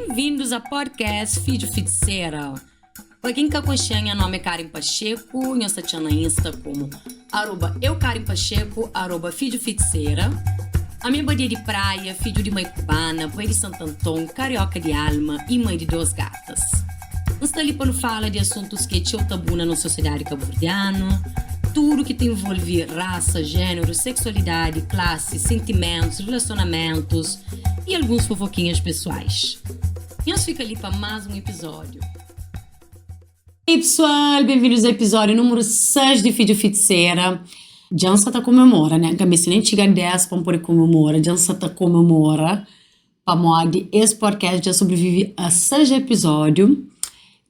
Bem-vindos a podcast Fidju Fitisera. Pa ken ka konxe-m, nha nome é Karen Pacheco, nhos ta txan na Insta komu arroba eukarenpacheco, arroba Fidju Fitisera. Ami é badia di praia, fidju di mai kubana, pai di Santanton, karioka di alma y mai di dos gatas. N sta li pa nu fala di asuntus ki é txeu tabu na nos sosiedadi kabuverdianu, tudu ki ta envolvi rasa, jéneru, seksualidadi, klasi, sentimentus, rilasionamentus y alguns fofokinhas pesoais. Nhos fika li pa más un epizódiu. Ei pesoal, benvindus a epizódiu númeru 6 di Fidju Fitisera. Dja N sa ta komemora, né? N ka meste nen txiga 10 pa N pode komemora, dja N sa ta komemora. Pamodi es podcast dja sobrevive a 6 episódio.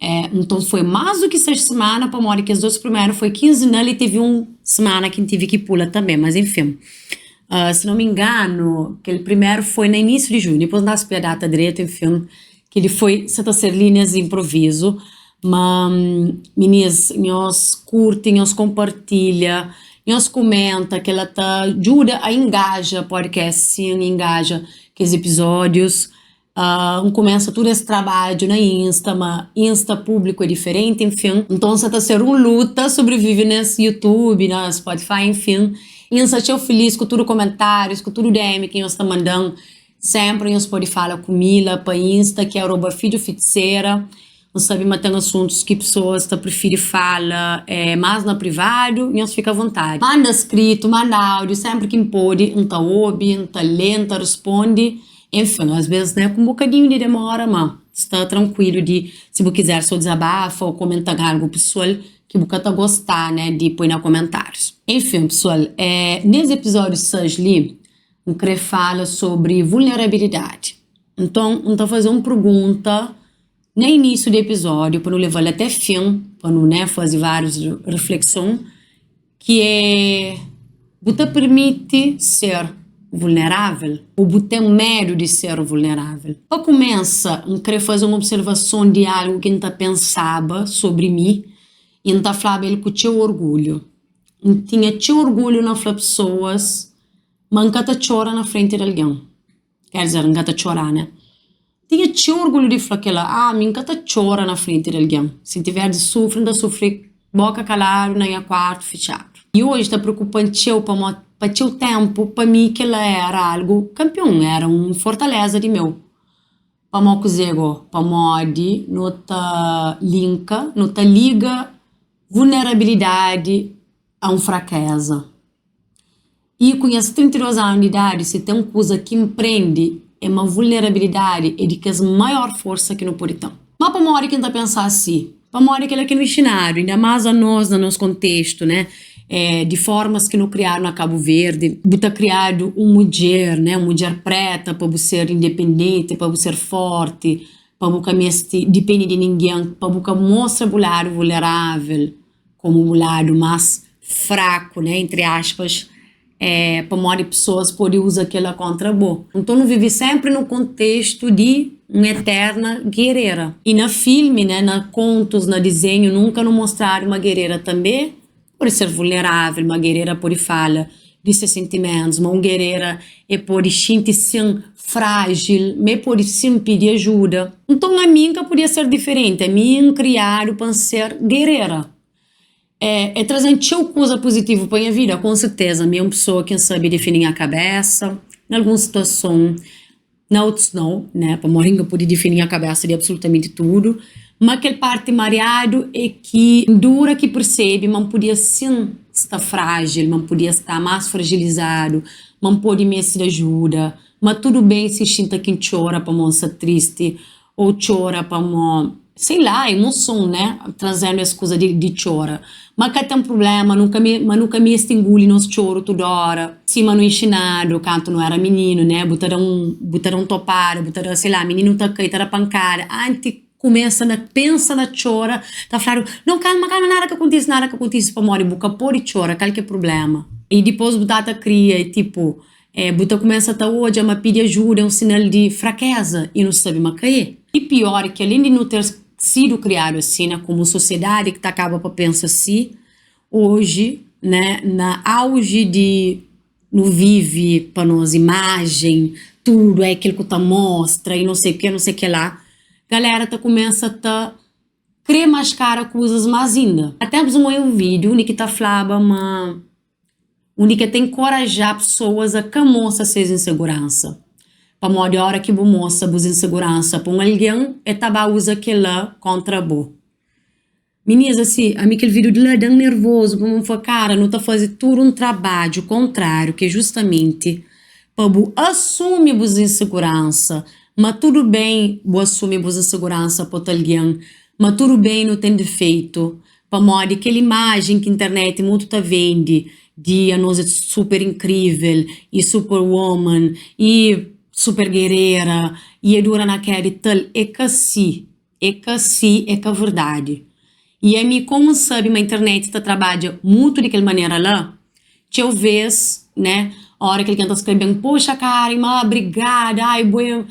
É, nton foi más do ki 6 semana, pamodi kes dos primeru foi quinzenal e teve un semana ki N tive ki pula tanbê, mas enfin. Uh, se não me engano, kel primeru foi na inísiu di junhu, dipôs N ta spia data dretu, enfin, kel-li foi, sa ta ser li nes inprovizu. Ma minis, nhos kurti, nhos konpartilha, nhos kumenta, kel-la ta djuda a ingaja podcast sin, ingaja kes episódius. N kumesa tudu es trabadju na Insta, ma Insta públiku é diferenti, enfin. Nton sa ta ser un luta sobrevive nes YouTube, na Spotify, enfin. I N sta txeu filis ku tudu komentárius, ku tudu DM ki nhos ta manda-m. Sénpri nhos pode fala ku mi la pa Insta ki é arroba fidjufitsera. N sabe ma ten asuntus ki pesoas ta prifiri fala más na privadu, nhos fika avontadi. Manda skritu, manda áudiu, sénpri ki N pode N ta obi, N ta lê, N ta responde. Enfin, asvês né ku un bokadinhu di demora, má sta trankuilu di si bu kizer sô dizabafa ô komenta algu pesoal ki bu ka ta gostá né di poi na komentárius. Enfin, pesoal, nes epizódiu 6 li, N krê fala sobri vulnerabilidadi. Nton, N ta faze un pergunta na inísiu di epizódiu pa nu leva-l até fin, pa nu né faze várius reflekson, ki é, bu ta permiti ser vulnerável ô bu ten medu di ser vulnerável? Pa kumesa, N krê faze un observason di algu ki N ta pensaba sobri mi i N ta flaba el ku txeu orgulhu. N tinha txeu orgulhu na fla pesoas ma N ka ta txora na frenti di algen. Ker dizer, N ka ta txora, né? Tinha txeu orgulhu di fla kel-la, ah, mi N ka ta txora na frenti di algen. Si N tiver di sufri, N ta sufri boka kaladu na nha kuartu fitxadu. I oji ta preokupa-m txeu pamodi pa txeu ténpu pa mi kel-la éra algu kanpion, éra un fortaléza di meu. Pamodi kuzê gó? Pamodi nu ta linka, nu ta liga vulnerabilidadi a un frakéza. I ku nhas 32 anu di idadi, si ten kuza ki N prende é ma vulnerabilidadi é di kes maior forsa ki nu pode ten. Má pamodi ki N ta pensa asi? Pamodi kel-la ki nu inxinadu, inda más anos na nos kontestu, né, di formas ki nu kriadu na Kabu Verdi, bu ta kriadu un mudjer, né, un mudjer préta pa bu ser independenti, pa bu ser fórti, pa bu ka meste dipende di ningen, pa bu ka mostra bu ladu vulnerável. Komu bu ladu más fraku, né, entri aspas, é pamodi pesoas pode uza kel-la kóntra bo. Nton nu vive sénpri nu kontestu di un eterna gerera. I na filmi, né, na kontus, na dizenhu, nunka nu mostradu ma gerera tanbê pode ser vulnerável, ma gerera pode fala di se sentimentus, ma un gerera e pode xinti sin frájil, ma e pode sin pidi ajuda. Nton ami N ka podia ser diferenti, ami N kriadu pa N ser gerera. E, e traze-m txeu kuza puzitivu pa nha vida, kon serteza. Mi é un pesoa ki N sabe difini nha kabésa na alguns situason. Na otus nau, né, pamodi N ka pode difini nha kabésa di absolutamenti tudu. Má kel párti mariadu é ki N dura ki persebe ma N podia sin sta frájil, ma N podia sta más frajilizadu, ma N pode meste di ajuda, ma tudu ben si N xinta ki N txora pamodi N sta tristi ô txora pamó, sei lá, emoson, né, trazendo es kuza di, di txora. Ma ka ten prubléma, nu ka me, ma nu ka meste nguli nos txoru tudu óra, sima nu inxinadu kantu nu éra mininu, né, bu ta da un, bu ta da un topada, bu ta da, sei lá, mininu ta kai, ta da pankada, anti kumesa na pensa na txora, ta fladu, nau, kalma, kalma, nada ka kontise, nada ka kontise, pamodi bu ka pode txora, kal ki é prubléma? I dipôs bu ta ta kria, i tipu, É, bu ta kumesa ta odja ma pidi ajuda é un sinal di frakéza i nu sabe ma ka é. I piór é ki alén di nu ter sidu kriadu asi, na komu un sosiedadi ki ta kaba pa pensa si, oji, né, na auji di nu vive pa nos imajen, tudu é kel ku ta mostra i no sei o ke, no sei ke la. Galera ta kumesa ta krê maskara kuzas más inda. Há ténpus N oia un vídiu undi ki ta flaba ma undi ki el ta inkorajá pesoas a ka mostra ses inseguransa. Pamodi óra ki bu mostra bus inseguransa pa un algen, el ta ba uza kel-la kóntra bo. Mininas, asi, ami kel vídiu di la da-m nervozu pamodi N fla, kara, nu ta faze tudu un trabadju kontráriu, ki é justamenti pa bu asumi bus inseguransa, ma tudu ben bu asumi bus inseguransa pa otu algen, ma tudu ben nu ten difeitu, pamodi kel imajen ki internet mutu ta vende di anos é super inkrivel i super woman i super gerera i é dura na keda i tal, é ka si. É ka si, é ka verdadi. I ami, komu N sabe ma internet ta trabadja mutu di kel manera la, txeu vês, né, óra ki algen ta skrebe-m, Poxa Karen, ma brigada, ai bo é,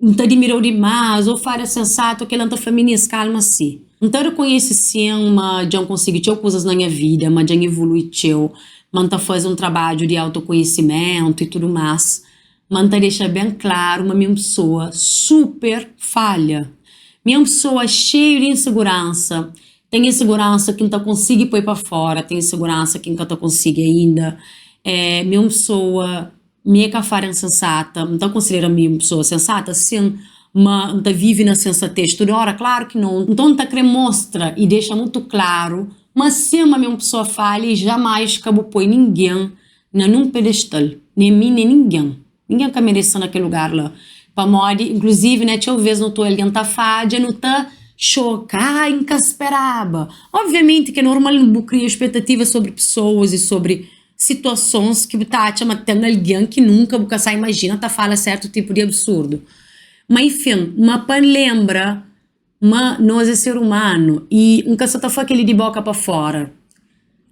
N ta dimira-u dimás, ô fada sensata, ô kel-la, N ta fla, Minis, kalma si. N ta rekonhese sin ma dja N konsigi txeu kuzas na nha vida, ma dja N evolui txeu, ma N ta faze un trabadju di autokonhisimentu i tudu más. Ma N ta dexa ben klaru ma mi é un pesoa super falha. Mi é un pesoa xeiu di inseguransa. Ten inseguransa ki N ta konsigi poi pa fora, ten inseguransa ki N ka ta konsigi ainda. Mi é un pesoa, mi é ka fada insensata. N ta konsidera mi un pesoa sensata, sin, ma N ta vive na sensatez tudu ora? Klaru ki nau. Nton N ta kre mostra i dexa mutu klaru ma sin, ma mi é un pesoa falha i jamais ka bu poi ningen Na nun pedestal, nen mi nen ningen. Ningen ka merese sta na kel lugar la. Pamodi, inkluzivi, né, txeu vês nu ta oia algen ta fadja, nu ta xoka, ai, N ka speraba. Obviamenti ki é normal bu kria spetativa sobri pesoas i sobri situasons ki bu ta atxa ma ten algen ki nunka bu ka sa imajina ta fala sertu tipu di absurdu. Ma enfin, ma pa N lenbra ma nos é ser umanu i N ka sa ta fla kel-li di bóka pa fóra.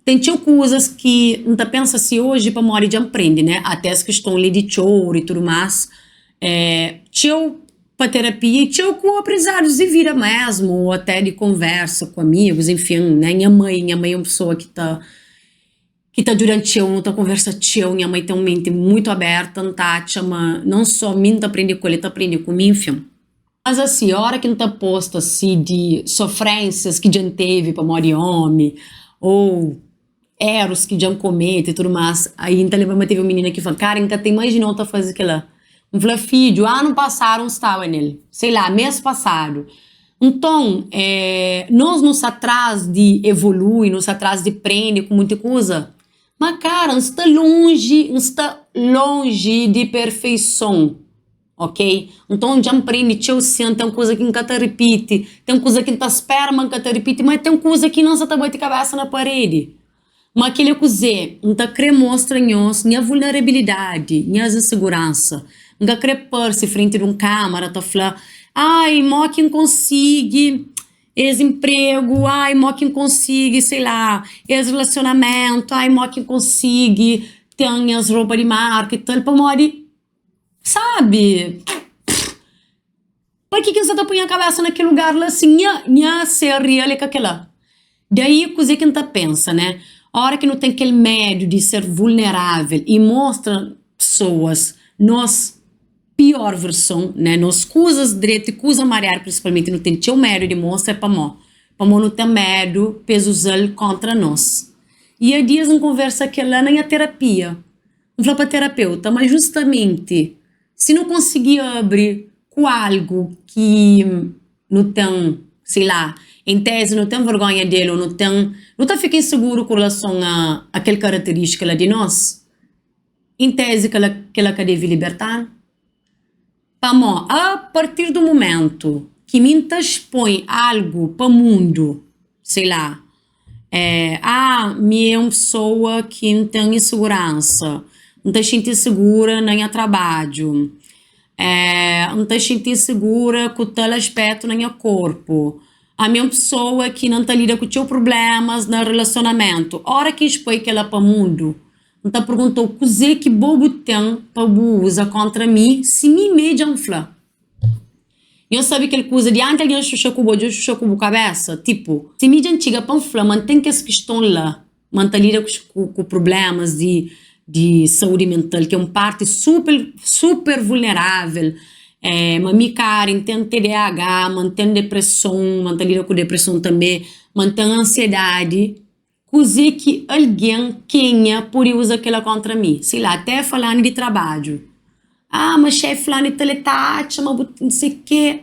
Ten txeu kuzas ki N ta pensa si oji pamodi dja N prende, né? Até es kiston li di txoru i tudu más, é txeu pa terapia i txeu ku aprendizadus di vida mésmu ô até di konversa ku amigus, enfin, né? Nha mai, nha mai é un pesoa ki ta ki ta djuda-m txeu, nu ta konversa txeu, nha mai ten un menti mutu abérta, N ta atxa ma non sô mi N ta prende ku el, el ta prende ku mi, enfin. Mas asi, ora ki N ta posta si di sofrénsias ki dja N tevi pamodi ómi ô erus ki dja N komete i tudu más, aí N ta lenbra ma tevi un minina ki fla, Karen, N ka ta imajina-u ta faze kel-la. N fla, Fidju, anu pasadu N staba nel, sei la, mês pasadu. Nton, nos nu sta tras di evolui, nu sta tras di prende ku monti kuza, ma kara, N sta lonji, N sta lonji di perfeison. Ok? Nton dja N prende txeu sin, ten kuza ki N ka ta ripiti, ten kuza ki N ta spera ma N ka ta ripiti, ma ten kuza ki N sa ta bati kabesa na paredi. Ma kel-li é kuzê? N ta krê mostra nhos nha vulnerabilidadi, nhas inseguransa. N ka krê parse frenti di un kámara ta fla, Ai, mó ki N konsigi es inpregu, ai, mó ki N konsigi, sei lá, es relasionamentu, ai, mó ki N konsigi ten nhas ropa di marka i tal, pamodi Sabi? Pa ki ki N sa ta poi nha kabesa na kel lugar la si nha nha ser real é ka kel-la? Daí kuzê ki N ta pensa, né? Óra ki nu ten kel medu di ser vulnerável i mostra pesoas nos piór verson, né? Nos kuzas dretu i kuza mariadu prinsipalmenti nu ten txeu medu di mostra é pamó? Pamó nu ten medu pa es uza-l kóntra nos. I a dias N konversa kel-la na nha terapia. N fla pa terapeuta ma justamenti si nu konsigi abri ku algu ki nu ten, sei la, en tezi nu ten vergonha del o nu ten, nu ta fika inseguru ku relason a kel karateristika la di nos, en tezi kela ka debe liberta-nu. Pamó a partir du mumentu ki mi N ta spoi algu pa mundu, sei la, é, ah, mi é un pesoa ki N ten inseguransa, N ta xinti insegura na nha trabadju, é, N ta xinti insegura ku tal aspétu na nha korpu, ami é un pesoa ki N ta lida ku txeu prublémas na relasionamentu. Óra ki N spoi kel-la pa mundu, N ta pergunta-u kuzê ki bo bu ten pa bu uza kóntra mi si mi mê dja N fla. Nhos sabe kel kuza di anti algen xuxa ku bo dja xuxa ku bu kabésa? Tipu, si mi dja N txiga pa N fla ma N ten kes kiston la, ma N ta lida ku prublémas di di saúdi mental ki é un párti super super vulnerável. É, ma mi Karen ten TDAH, ma N ten depreson, ma N ta lida ku depreson tanbê, ma N ten ansiedadi. Kuzê ki algen, kenha, pode uza kel-la kóntra mi? Sei la, até falándu di trabadju. Ah, ma xéfi fulanu di tal el ta atxa ma bu n sei kê.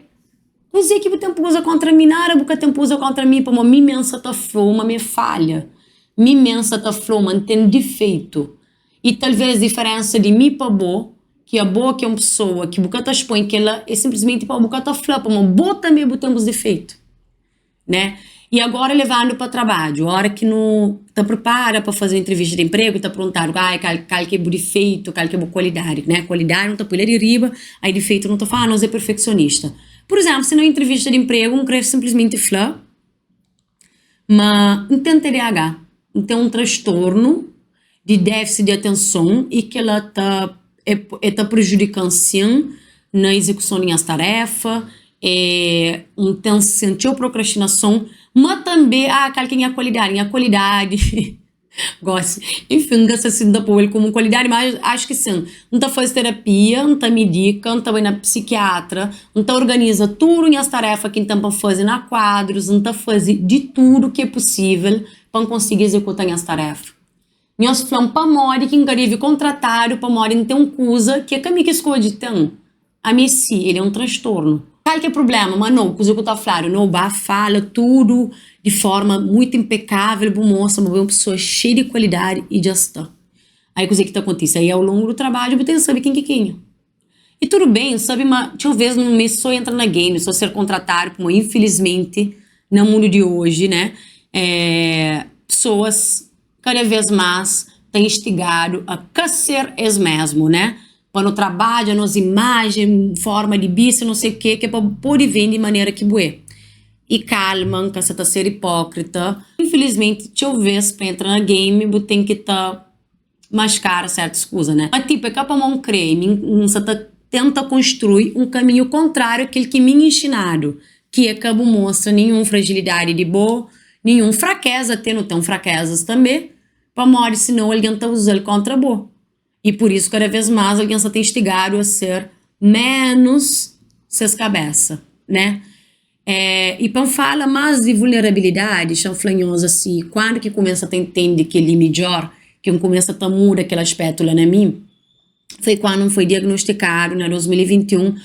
Kuzê ki bu ten pa uza kóntra mi? Nada bu ka ten pa uza kóntra mi pamodi mi mê N sa ta fla-u ma mi é falha. Mi mê N sa ta fla-u ma N ten difeitu. I talvês diferénsa di mi pa bo, ki abo ki é un pesoa ki bu ka ta spõe kel-la, é sinplismenti pamodi bu ka ta fla pamodi bo tanbê bu ten bus difeitu. Né? E agora levando pa trabadju, ora ki nu ta prepara pa faze un entrevista di emprego, ta perguntadu, ai kal kal ki é bu difeitu, kal ki é bu kualidadi, né? Kualidadi nu ta poi la di riba, ai difeitu nu ta fla, ah nos é perfeksionista. Pur izénplu, si na un entrevista di emprego N kre sinplismenti fla ma N ten TDAH, N ten un trastornu di défisi di atenson i kel-la ta e ta prejudika-m sin na izekuson di nhas taréfa, e N ten sin txeu prokrastinason, má tanbê, ah kal ki é nha kualidadi? Nha kualidadi gósi, enfin N ka sa si N ta pô-l el komu kualidadi, má axu ki sin. N ta faze terapia, N ta midika, N ta bai na psikiatra, N ta organiza tudu nhas taréfa ki N ten pa N faze na kuadrus, N ta faze di tudu ki é pusível pa N konsigi izekuta nhas taréfa. Nhos fla-m pamodi ki N ka debe kontratadu pamodi N ten un kuza ki é ka mi ki skodje ten. Ami é si, el é un transtornu. Kal ki é prubléma? Ma nau, kuza ku ta fladu, nau ba fala tudu di forma muitu inpekável, bu mostra ma bu é un pesoa xeiu di kualidadi i dja sta. Aí kuze ki ta kontise? Aí au longu du trabadju bu ten sabe ken ki é kenha. E tudu ben, sabe ma txeu vez nu meste so entra na game, so ser kontratadu pamodi infilismenti na mundu di oji né, pesoas kada vez más ta instigadu a ka ser es mesmu né, pa nu trabadja nos imajen, forma di bisti, no sei ke, ke pa pode vende manera ki bu é. E kalma, N ka sa ta ser ipókrita, infilismenti txeu vez pa entra na game bu ten ki ta. maskara sertus kuza, né? Ma tipo, é ka pamo N kre, mi N sa ta tenta konstrui un kaminhu kontráriu a kel ki mi N inxinadu, ki é ka bu mostra ninhun frajilidadi di bo, ninhun frakeza, até nu ten frakezas tanbe, pamodi sinau algen ta uza-l kontra bo. I pur isu kada vez más algen sa ta instigadu a ser ménus ses kabesa, né? E pa N fala más di vulnerabilidadi, xa N fla nhos asi, kuandu ki kumesa ta intende kel-li midjór, ki N kumesa ta muda kel aspétu la na mi, foi kuandu N foi diagnostikadu na 2021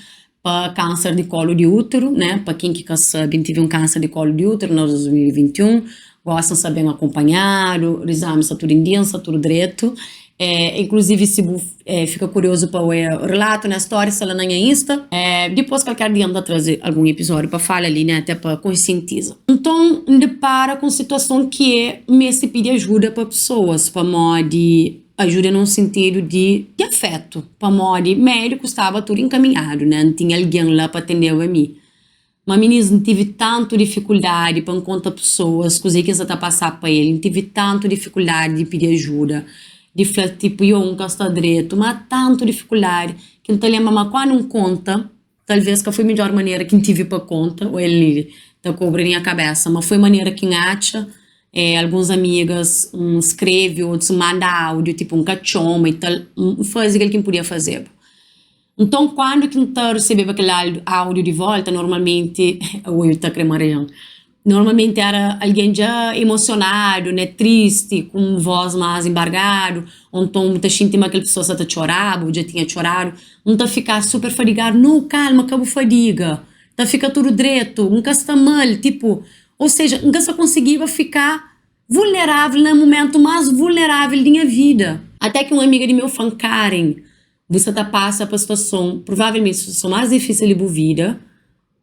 pa kánser di kólu di úteru, né, pa ken ki ka sabe, N tive un kánser di kólu di úteru na 2021, gósi N sta ben akonpanhadu, izami sta tudu en dia, N sta tudu dretu. Inkluzivi si bu fika kuriozu pa oia relatu na story sta la na nha insta. Dipos kalker dia N ta traze algun episódiu pa fala li né até pa konsientiza. Nton N dipara ku un situason ki é N meste pidi ajuda pa pesoas pamodi ajuda na un sintidu di afetu pamodi médiku staba tudu enkaminhadu né N tinha algen la pa atendeba mi. Ma minis N tive tantu difikuldadi pa N konta pesoas kuzê ki N sa ta pasá pa el, N tive tantu difikuldadi di pidi ajuda, di fla tipu yo N ka sta dretu, ma tantu difikuldadi ki N ta lenbra ma kandu N konta, talvês ka foi midjór manera ki N tive pa konta, ô el ta kobra nha kabésa, ma foi manera ki N atxa. Alguns amigas N skrebe, otus N manda áudiu, tipu N ka txoma i tal, N faze kel ki N podia fazeba. Nton, kuandu ki N ta resebeba kel áudiu di volta, normalmenti, oi, ta kre mareia-m, normalmenti éra algen dja emosionadu, né, tristi, ku un vós más enbargadu, ô nton bu ta xinti ma kel pesoa sta ta txoraba ô dja tinha txoradu. N ta fika super fadigadu, Nau, kalma, ka bu fadiga, ta fika tudu dretu, N ka sta mal, tipu, ô seja, N ka sta konsigiba fika vulnerável na mumentu más vulnerável di nha vida. Até ki un amiga di meu fla-m, Karen, Bu sta ta pasa pa situason, provavelmenti situason más difísil di bu vida,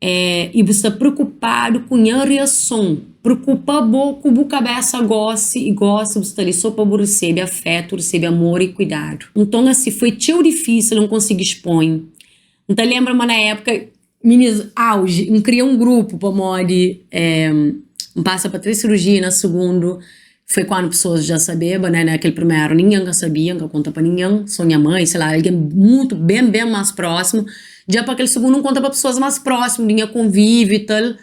i bu sta preokupadu ku nha reason. Preokupa bo ku bu kabésa gósi i gósi bu sta li sô pa bu resebe afétu, resebe amor i kuidadu. Nton asi, foi txeu difísil N konsigi spõe. N ta lenbra ma na épuka, Minis, auge, N kria un grupu pamodi N pasa pa 3 sirujia na sugundu foi kuandu pesoas dja sabeba né, na kel primeru ningen ka sabia, N ka konta pa ningen, so nha mai, sei lá, algen mutu ben ben más prósimu, dja pa kel sugundu N konta pa pesoas más prósimu di nha konvíviu i tal.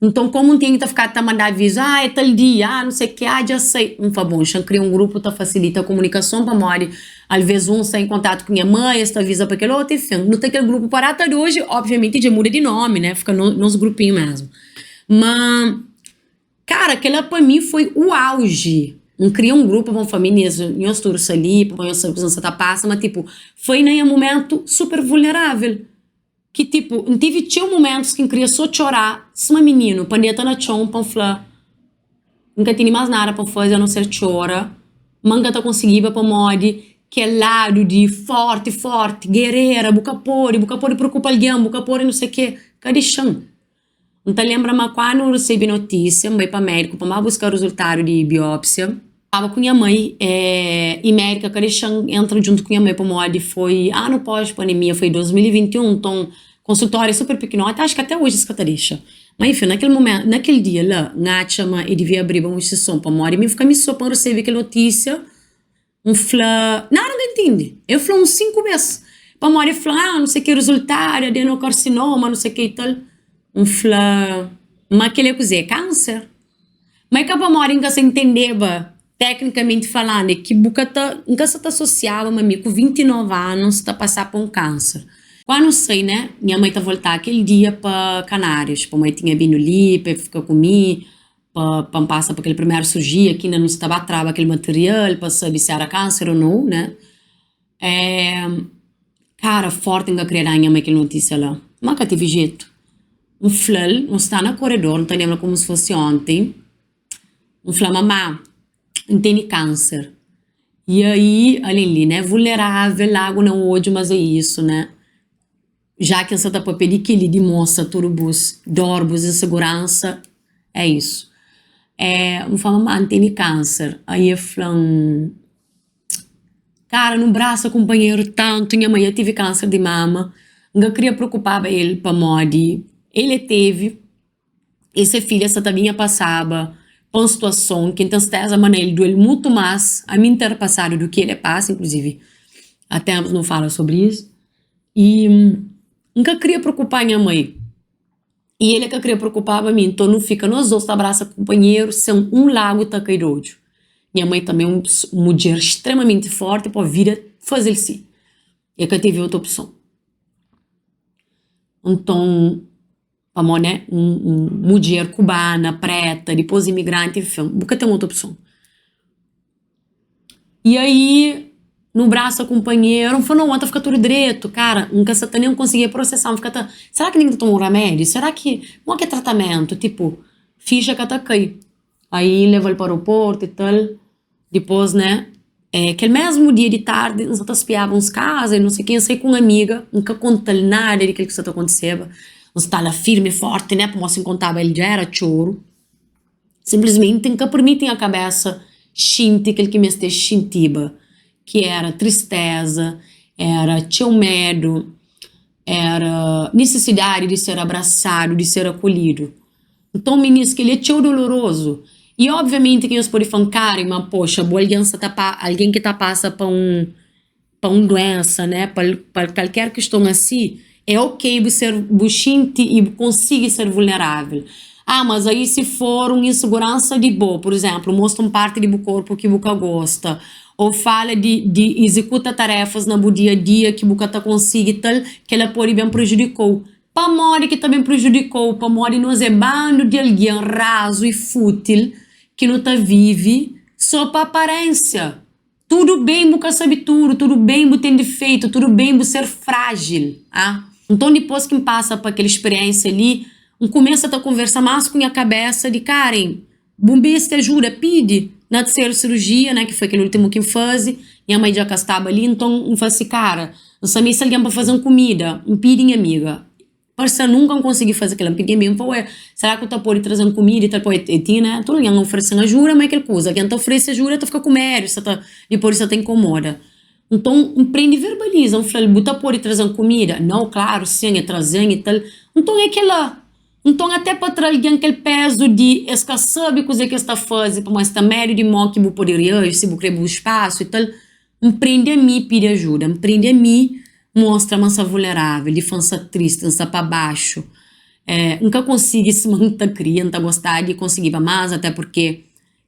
Nton, komu N ten ki ta fika ta manda avizu, ah, é tal dia, ah, nu sei ke, ah, dja sai. N fla, bon, xa N kria un grupu ta fasilita komunikason pamodi alvês un sta en kontatu ku nha mai, es ta aviza pa kel otu, enfin. Nu ten kel grupu pa data di oji, obviamenti dja muda di nomi, né, fika nos grupinhu mesmu. Ma, kara, kel-la pa mi foi u auji. N kria un grupu pa N fla, minis, nhos tudu sta li, pa nhos sabe kuzê ki N sa ta pasa, ma tipu, foi na nha mumentu super vulnerável. Ki tipo, N tive txeu momentus ki N kria so txorá sima mininu, pa N deta na txon pa N fla, N ka tene más nada pa N faze a non ser txora, ma N ka ta konsigiba pamodi kel ladu di forti, forti, gerera, bu ka pode, bu ka pode preokupa algen, bu ka pode nu se ke, ka dexa-m. N ta lenbra ma kandu N resebe notísia, N bai pa médiku pa N ba buska rezultadu di biópsia. N staba ku nha mai i médika ka dexa-m entra djuntu ku nha mai pamodi foi anu pós pandemia, foi 2021, nton konsultóriu é super pikinoti, axu ki até oji es ka ta dexa. Má enfin, na kel mumentu, na kel dia la, N atxa ma e devia abriba un exseson pamodi mi N fika mi sô pa N resebe kel notísia. N fla, nada N ka intende. El fla uns 5 bês. Pamodi el fla, ah, nu sei ki rezultadu, adenokarsinoma, nu sei ki i tal. N fla, ma kel-li é kuzê? É kánser? Ma é ka pamodi N ka sa intendeba, teknikamenti falandu, é ki bu ka ta, N ka sa ta asosiaba ma mi ku 29 anu N sta pasá pa un kánser. Kandu N sai, né, nha mai ta voltá kel dia pa Kanárias, pamodi el tinha bindu li pa el fika ku mi. Pa N pasa pa kel primeru surjia ki inda nu sta ba traba kel material pa sabe si era kanser o nou, né? Kara, forti N ka kria da nha mai kel notisia la, ma ka tevi jetu. N fla-l, nu sta na koredor, N ta lenbra komu si fosi onti, N fla, Mamá, N tene kanser. I ai, alén li, né, vulnerável, agu na odju, mas é isu, né? Já ki N sa ta papia di kel-li, di mostra tudu bus dór, bus inseguransa, é isu. N fla mamá, N tene kánser. Aí el fla-m, Kara, nu brasa kunpanheru tantu, nha mai ja tive kánser di mama, N ka kria preokupaba el pamodi el e tevi i se fidja sa ta binha pasaba pa un situason ki N ten serteza ma na el duel mutu más ami N ter pasadu du ki el e pasa, inkluzivi a ténpus nu fala sobri isu. I N ka kria preokupa nha mai i el ka kria preokupaba mi, nton nu fika nos dôs ta abrasa kunpanheru sen un lagu ta kai di odju. Nha mai tanbe é un mudjer stremamenti fórti pa vida faze-l si, el ka tevi otu opson. Nton, pamodi né, un mudjer kubana, préta, dipôs imigranti, enfin, bu ka ten otu opson. I aí nu brasa kunpanheru, N fla, nau, ta fika tudu dretu, kara, N ka sa ta nen konsigi prosesa, N fika ta, sera ki N ta toma un ramedi? Sera ki, modi ki é tratamentu? Tipu, fixa ka ta kai. Aí N leba-l pa aeroportu i tal, dipôs né, kel mésmu dia di tardi N sa ta spiaba uns kaza i nu sei ke, N sai ku un amiga, N ka konta-l nada di kel ki sa ta kontiseba, N sta la firmi forti né, pamodi si N kontaba el dja éra txoru. Sinplismenti N ka permiti nha kabésa xinti kel ki meste xintiba, ki éra tristéza, éra txeu medu, éra nisisidadi di ser abrasadu, di ser akolhidu. Nton, minis, kel-li é txeu dolorozu. I obviamenti ki nhos pode fla-m, Karen, ma poxa, bo algen sa ta pa, algen ki ta pasa pa un pa un duénsa, né, pa pa kalker kiston asi, é ok bu ser, bu xinti i bu konsigi ser vulnerável. Ah, mas aí si for un inseguransa di bo, pur izénplu, mostra un parti di bu korpu ki bu ka gosta, ô fala di di izikuta tarefas na bu dia-a-dia ki bu ka ta konsigi tal, kel-la pode ben prejudika-u. Pamodi ki ta ben prejudika-u? Pamodi nos é bandu di algen razu i fútil ki nu ta vive sô pa aparénsia. Tudu ben bu ka sabe tudu, tudu ben bu ten difeitu, tudu ben bu ser frájil, ah. Nton dipôs ki N pasa pa kel spiriénsia li, N kumesa ta konversa más ku nha kabésa di, Karen, bu meste ajuda, pidi. Na terseru sirujia, né, ki foi kel últimu ki N faze, nha mai dja ka staba li, nton N fla si, Kara, N sta meste algen pa faze-m kumida. N pidi nha amiga. Parse nunka N konsigi faze kel-la. N pidi mi, N fla, Ué, será ki bu ta pode traze-m kumida i tal? Poi, e tinha, né? Tudu algen oferese-m ajuda, má é kel kuza, algen ta oferese ajuda, ta fika ku medu, sa ta, dipôs sa ta inkomoda. Nton, N prende verbaliza, N fla-l, Bu ta pode traze-m kumida? Nau, klaru, sin, e traze-m i tal. Nton, é kel-la. Nton, até pa tra algen kel pézu di es ka sabe kuzê ki es ta faze, pamodi es ten medu di mó ki bu pode reaji, si bu krê bu spasu i tal. N prende ami pidi ajuda, N prende ami mostra ma N sta vulnerável, di fla N sta tristi, N sta pa baxu. N ka konsigi sima N ta kria, N ta gostaba di konsigiba más, até purkê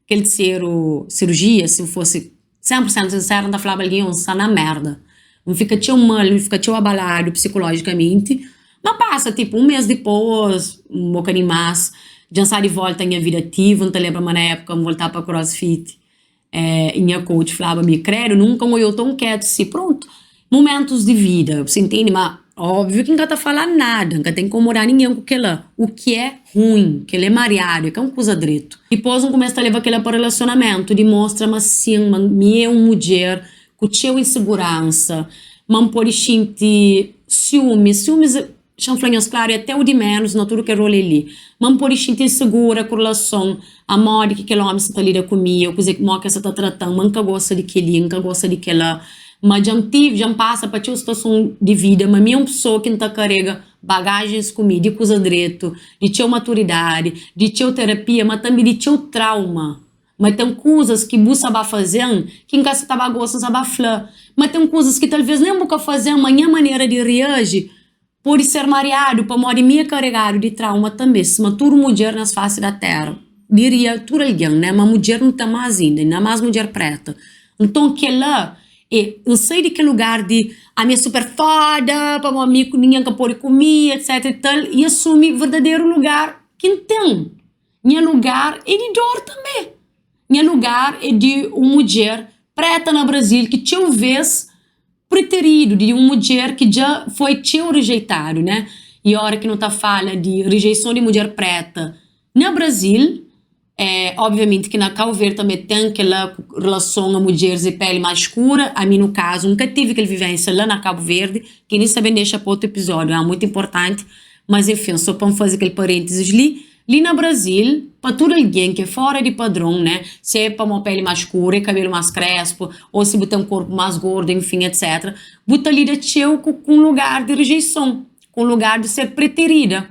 kel terseru sirujia, si N fosi 100% sinseru, N ta flaba algen, N sta na merda. N fika txeu mal, N fika txeu abaladu psikolójikamenti. Má pasa tipu un mês dipôs, un bokadinhu más, dja N sta di volta nha vida ativu. N ta lenbra ma na épuka N voltaba pa crossfit. Nha coach flaba mi, Credo, nunka N oiu tão ketu si. Prontu, mumentus di vida, bu intende? Ma óbviu ki N ka ta fala nada, N ka ta inkomoda ningen ku kela. U ki é ruin, kela é mariadu, é ka un kuza dretu. Dipôs N kumesa ta leba kela pa relasionamentu, di mostra ma sin, ma mi é un mudjer ku txeu inseguransa, ma N pode xinti siumis, siumis Xa-m fla nhos klaru, é até u di ménus na tudu kel rolê li. Ma N pode xinti insegura ku relason a modi ki kel ómi sa ta lida ku mi ô kuzê modi ki el sa ta trata-m. Ma N ka gosta di kel-li, N ka gosta di kel-la. Ma dja N tive, dja N pasa pa txeu situason di vida, ma mi é un pesoa ki N ta karega bagajens ku mi di kuza dretu, di txeu maturidadi, di txeu terapia, ma tanbê di txeu trauma. Ma ten kuzas ki bu sa ba faze-m ki N ka sa ta ba gosta, N sa ba fla. Ma ten kuzas ki talvês nen bu ka faze-m, ma nha manera di reaji pode ser mariadu pamodi mi é karegadu di trauma tanbê, sima tudu mudjer nes fasi da téra. Diria tudu algen, né? Ma mudjer nu ten más inda, inda más mudjer préta. Nton kel-la é, N sai di kel lugar di ami é super foda, pamodi mi ningen ka pode ku mi, etc i tal, i asumi verdaderu lugar ki N ten. Nha lugar é di dor tanbê. Nha lugar é di un mudjer préta na Brazil ki txeu vês preteridu, di un mudjer ki dja foi txeu rejeitadu, né? I óra ki nu ta fala di rejeison di mudjer préta na Brazil, é obviamenti ki na Kau Verdi tanbê ten kela relason a mudjeris di péli más skura. Ami nu kazu N ka tive kel vivénsia la na Kabu Verdi, ki ni sa ben dexa pa otu epizódiu, é mutu inportanti. Mas enfin, sô pa N faze kel parêntizis li. Li na Brazil, pa tudu algen ki é fora di padron, né, se é pamo peli más skuru, é kabelu más krespu, ô si bu ten korpu más gordu, enfin, etc, bu ta lida txeu ku un lugar di rejeison, ku un lugar di ser preterida.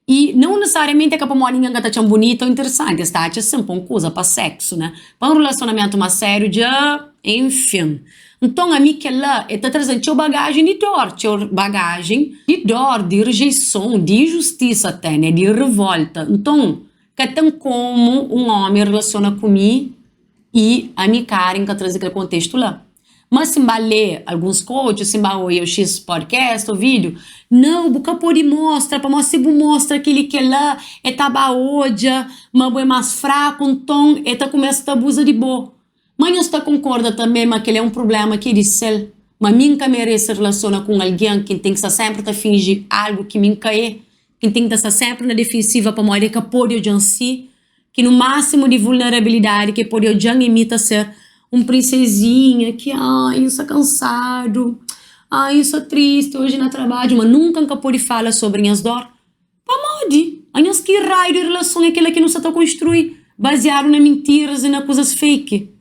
I nau nesesariamenti é ka pamodi ningen ka ta atxa-m bunita ô interesanti, es ta atxa sin pa un kuza, pa seksu, né, pa un relasionamentu más sériu dja, enfin. Nton, ami kel-la e ta traze-m txeu bagajen di dór, txeu bagajen di dór, di rejeison, di injustisa até, né, di revólta. Nton, ka ten komu un ómi relasiona ku mi i ami Karen ka traze kel kontestu la. Má si N ba lé alguns coach, si N ba oia xis podcast ô vídiu, nau, bu ka pode mostra, pamodi si bu mostra kel-li, kel-la, e ta ba odja ma bo é más fraku, nton e ta kumesa ta abuza di bo. Ma nhos ta konkorda tanbê ma kel-li é un prubléma ki é di sel? Ma mi N ka merese relasiona ku un algen ki N ten ki sta sénpri ta finji algu ki mi N ka é, ki N ten ki ta sta sénpri na difensiva pamodi el ka pode odja-m si, ki nu másimu di vulnerabilidadi ki el pode odja-m é mi ta ser un prinsezinha ki ai N sta kansadu, ai N sta tristi oji na trabadju, ma nunka N ka pode fala sobri nhas dór. Pamodi? Anhos ki raiu di relason é kela ki nu sa ta konstrui baziadu na mintiras i na kuzas fake?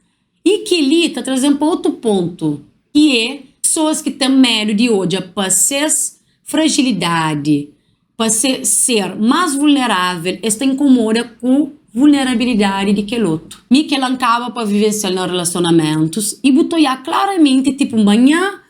I keli ta traze-m pa otu pontu, ki é pesoas ki ten medu di odja pa ses frajilidadi, pa se ser más vulnerável, es ta inkomoda ku vulnerabilidadi di kel otu. Mi kela N kaba pa vivensial na relasionamentus i bu ta oiá klaramenti tipu manhã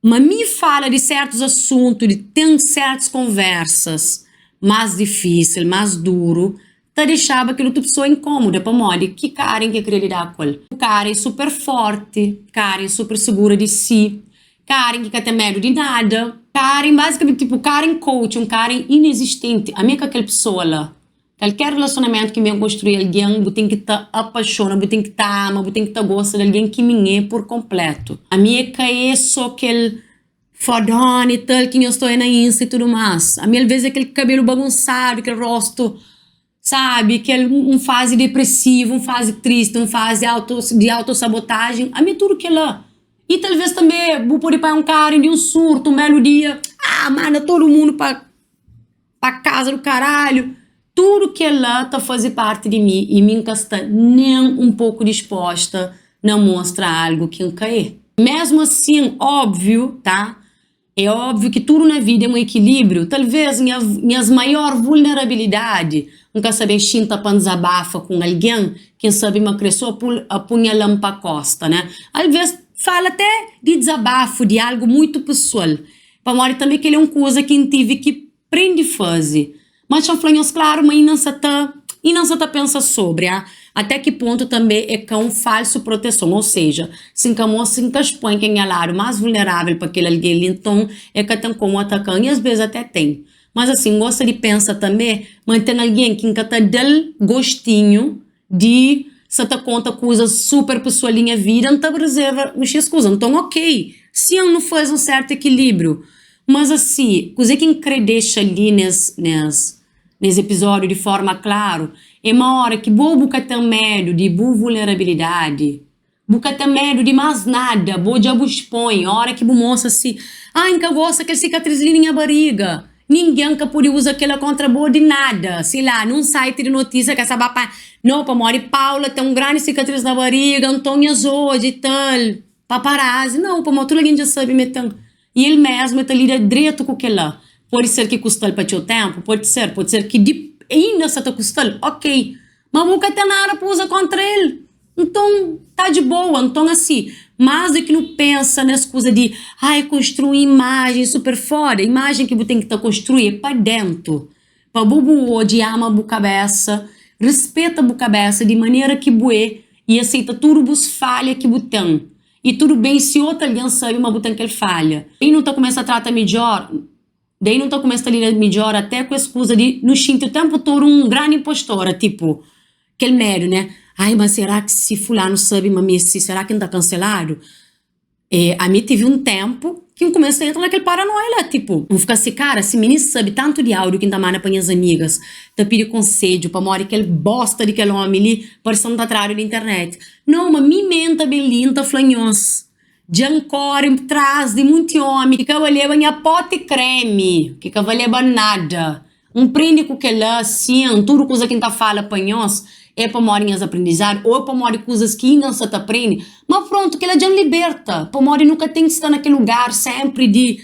Ma mi fala di sertus asuntu, di ten sertus konversas más difísil, más duru, ta dexaba kel otu pesoa inkómoda. Pamodi? Ki Karen ki el kria lidá ku el? Karen super fórti, Karen super sigura di si, Karen ki ka ten medu di nada, Karen bazikamenti tipu Karen coach, un Karen inezistenti. Ami é ka kel pesoa la. Kalker relasionamentu ki ben konstrui algen, bu ten ki ta apaxona, bu ten ki ta ama, bu ten ki ta gosta di algen ki mi é pur konplétu. Ami é ka é sô kel fodona i tal ki nhos ta oia na Insta i tudu más. Ami alvês é kel kabelu bagunsadu, kel róstu, sabi, kel un fazi depresivu, un fazi tristi, un fazi di autosabotajen. Ami é tudu kel-la. I talvês tanbê bu pode panha un karin di un surtu, un belu dia, ah, manda tudu mundu pa. Pa kaza du karalhu. Tudu kel-la ta faze parti di mi i mi N ka sta nen un poku disposta na mostra algu ki N ka é. Mésmu asin, óbviu, tá? É óbviu ki tudu na vida é un ekilíbriu. Talvês nha, nhas maior vulnerabilidadi, N ka sa ben xinta pa N dizabafa ku un algen ki N sabe ma krê sô apunhala-m pa kósta, né? Alvês, fala até di dizabafu di algu mutu pesoal. Pamodi tanbe kel é un kuza ki N tive ki prende faze. Ma txa-m fla nhos klaru ma inda N sa ta inda N sa ta pensa sobri a até ki pontu tanbe é ka un falsu proteson ou seja, si N ka mostra si N ka xpoi ken nha ladu más vulnerável pa kel algen li nton é ka ten komu ataka-m i asbes até ten. Mas asin N gosta di pensa tanbe ma ten algen ki N ka ta da-l gostinhu di sa ta konta kuzas super pesoal di nha vida, N ta rezerva un xis kuza. Nton, ok, si N nu faze un sertu ekilibriu. Mas asi, kuzê ki N kre dexa li nes nes nes episódiu di forma klaru, é ma ora ki bo bu ka ten medu di bu vulnerabilidadi, Bu ka ten medu di más nada, bo dja bu xpoi, ora ki bu mostra si, Ai, N ka gosta kel sikatris li na nha bariga. Ningen ka pode uza kela kontra bo di nada. Si la, nun site di notisia ka sa ba pa, No, pamodi Paula ten un grandi sikatris na bariga, nton nhas odja i tal. Paparazi, Nau, pamodi tudu algen dja sabe ma el ten. I el mésmu el ta lida dretu ku kel-la. Pode ser ki kusta-l pa txeu ténpu, pode ser, pode ser ki di inda sta ta kusta-l, ok. Ma bu ka ten nada pa uza kóntra el. Nton, ta di boa. Nton, asi, más di ki nu pensa nes kuza di, ai, konstrui imajen super foda, imajen ki bu ten ki ta konstrui é pa déntu. Pa bo bu odja i ama bu kabésa, rispeta bu kabésa di manera ki bu é i aseita tudu bus falha ki bu ten. I tudu ben si otu algen sabe ma bu ten kel falha. I nu ta kumesa trata midjór, dai nu ta kumesa ta lida midjór até ku es kuza di nu xinti o ténpu todo un grandi inpostora, tipu kel medu, né? Ai, ma será ki si fulanu sabe ma mi é si, será ki N ta kanseladu? E ami tive un ténpu ki N kumesa entra na kel paranoia la, tipu, N fika si, kara, si minis sabe tantu di áudiu ki N ta manda pa nhas amigas ta pidi konsedju pamodi kel bosta di kel ómi li parse-m ta tradu di internet. Nau, ma mi mê N ta ben li N ta fla nhos, dja N kóre tras di munti ómi ki ka baleba nha póti kremi, ki ka valeba nada. N prende ku kel-la, sin, tudu kuza ki N ta fala pa nhos é pamodi nhas aprendizadu ô é pamodi kuzas ki inda N sta ta prende. Má prontu, kel-la dja N liberta, pamodi nu ka ten ki sta na kel lugar sénpri di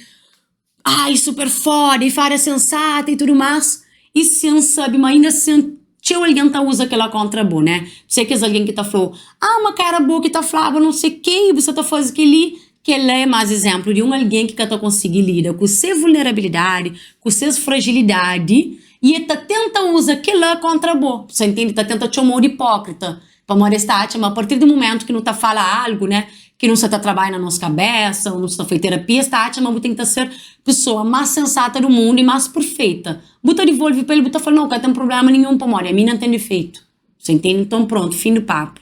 Ai super foda i fada sensata i tudu mas i sen sabe ma inda sin txeu algen ta uza kela kontra bo né se kes algen ki ta flau ah ma ka era bo ki ta flaba não sei ke i bu sa ta faze keli kela é mas izemplu di un algen ki ka ta konsigi lida ku se vulnerabilidadi ku ses fragilidadi i e ta tenta uza kela kontra bo sa intende ta tenta txomau di ipokrita Pamodi es ta atxa ma apartir di mumentu ki nu ta fala algu, né, ki nu sa ta trabadja na nos kabesa, ô nu sa ta fai terapia, es ta atxa ma bu ten ki ta ser pesoa más sensata di mundu i más perfeita. Bu ta divolve pa el, bu ta fla, Nau, ka ten prubléma ninhun, pamodi ami N ten difeitu. Sa intende? Nton, prontu, fin di papu.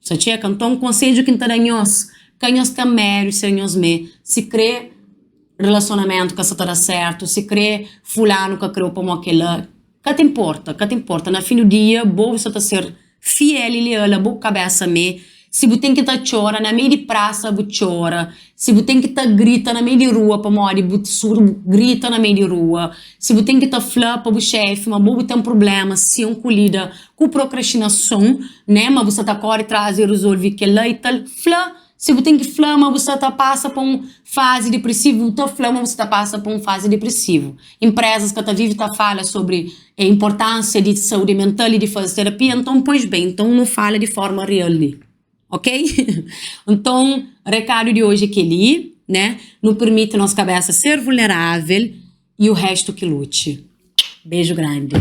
Sa txeka? Nton, konsedju ki N ta da nhos, ka nhos ten medu ser nhos mê, sikrê relasionamentu ka sa ta da sértu, sikrê fulanu ka krê-u pamodi kel-la. Ka ta inporta, ka ta inporta, na fin du dia bo bu sa ta ser fiel i leal a bo kabesa me, si bu ten ki ta txora na mei di prasa bu txora, si bu ten ki ta grita na mei di rua pamodi bu surdu bu grita na mei di rua, si bu ten ki ta fla pa bu xefi ma bo bu ten prublema sin ku lida ku prokrastinason ne ma bu sa ta kori tras di rezolvi kela i tal, fla. Si bu ten ki fla ma bu sta ta pasa pa un fazi dipresivu, bu ta fla ma bu sta ta pasa pa un fazi dipresivu. Inprezas ka ta vive ta fala sobri inportansia di saúdi mental i di faze terapia, nton pois ben, nton nu fala di forma real li, ok? Nton rekadu di oji é keli, né? Nu pirmiti nos kabesa ser vulnerável i o restu ki lutxi. Beju grandi.